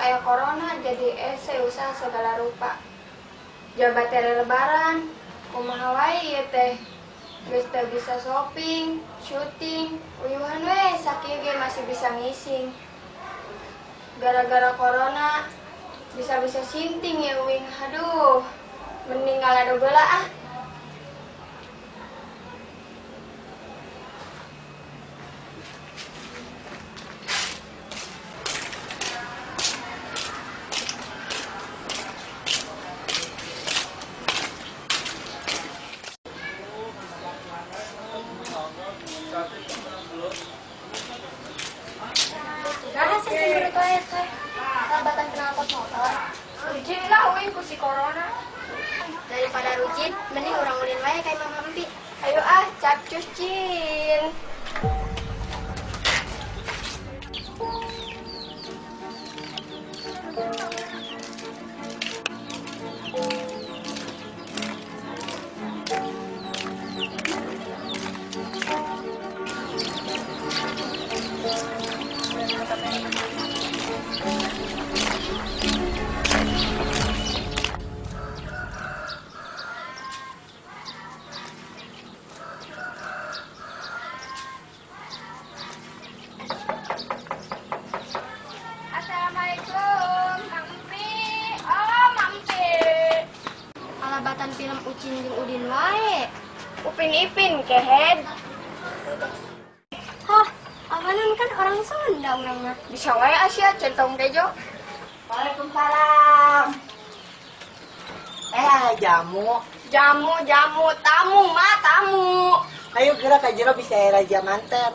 aya corona jadi ese usaha segala rupa. Jabat tere lebaran, kumaha wae ieu teh. Geus teu bisa shopping, syuting, uyuhan we sakieu ge masih bisa ngising. Gara-gara corona bisa-bisa sinting ya uing. Aduh, mending ngalado geula ah. Nah, sih cemberut wae teh. Labatan knalpot motor. Rujin lah uing ku si corona. Daripada rujin, mending urang ulin wae ka Imam Hampi. Ayo ah, capcus cin. Assalamualaikum, Mang Empi. Oh, Mang Empi. Alabatan film Ucin jeung Udin wae. Upin Ipin kehed. Hah, awanan kan orang Sunda urang mah. Bisa wae Asia centong dejo. Waalaikumsalam. Jamu. Jamu, jamu, tamu mah tamu. Ayo gerak ka jero bisa raja manten.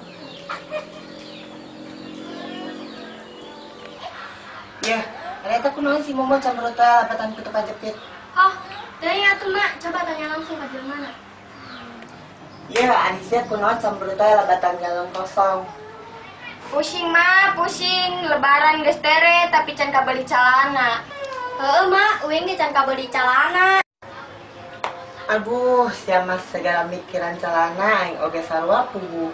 Ya, ada kunaon si Momon cemberut wae labatan ku tukang jepit. Oh, teuing atuh Mak, coba tanya langsung ka jelema. Ya, Anisia kunaon cemberut wae labatan galon kosong. Pusing mah, pusing. Lebaran geus tere tapi can kabeli calana. Heueuh Mak, uing ge can kabeli calana. Aduh, sia mah segala mikiran calana aing oge sarua puguh.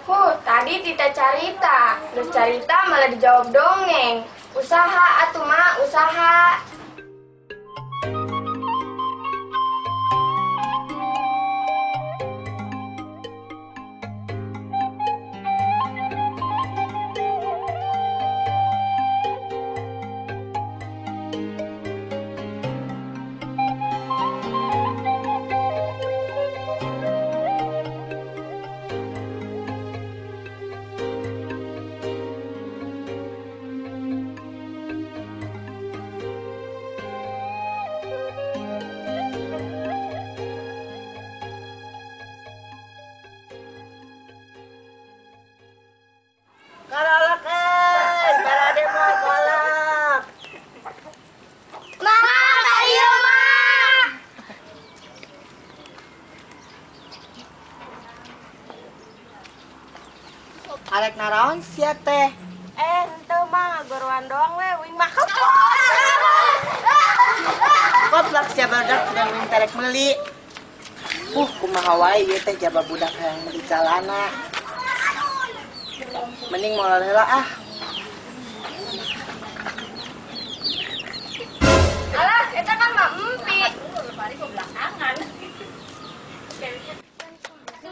Huh, tadi tita carita. Geus carita malah dijawab dongeng. Usaha atuh Mak, usaha. Karolak euy, parade moal kolak. Mak, ayo Mak. Arek naraon sia teh? Henteu mah ngagoroan doang we uing mah. Koplak sia barudak sedang uing terek meuli. Kumaha wae ieu teh jaba budak hayang meuli calana. Mending molor heula ah. Alah, eta kan Mak Empi.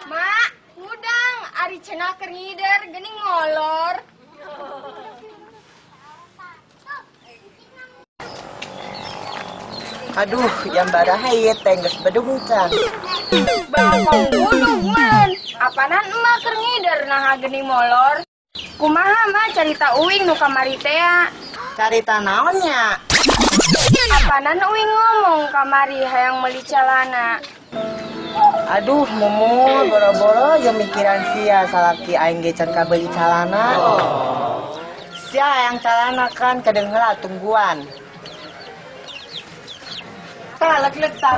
Mak, hudang ari cenah keur ngider geuning ngolor. Aduh, jam baraha ieu teh geus bedug can. Bangkong budug meureun. Apanan emak keur ngider naha geuning molor. Kumaha mah carita uing nu kamari tea. Carita naon nya? Apanan uing ngomong kamari hayang meuli calana. Aduh, Mumu, boro-boro jeung mikiran sia salaki aing ge can kabeuli calana. Sia hayang calana kan kedeung heula tungguan. Tah, lek-lek tah.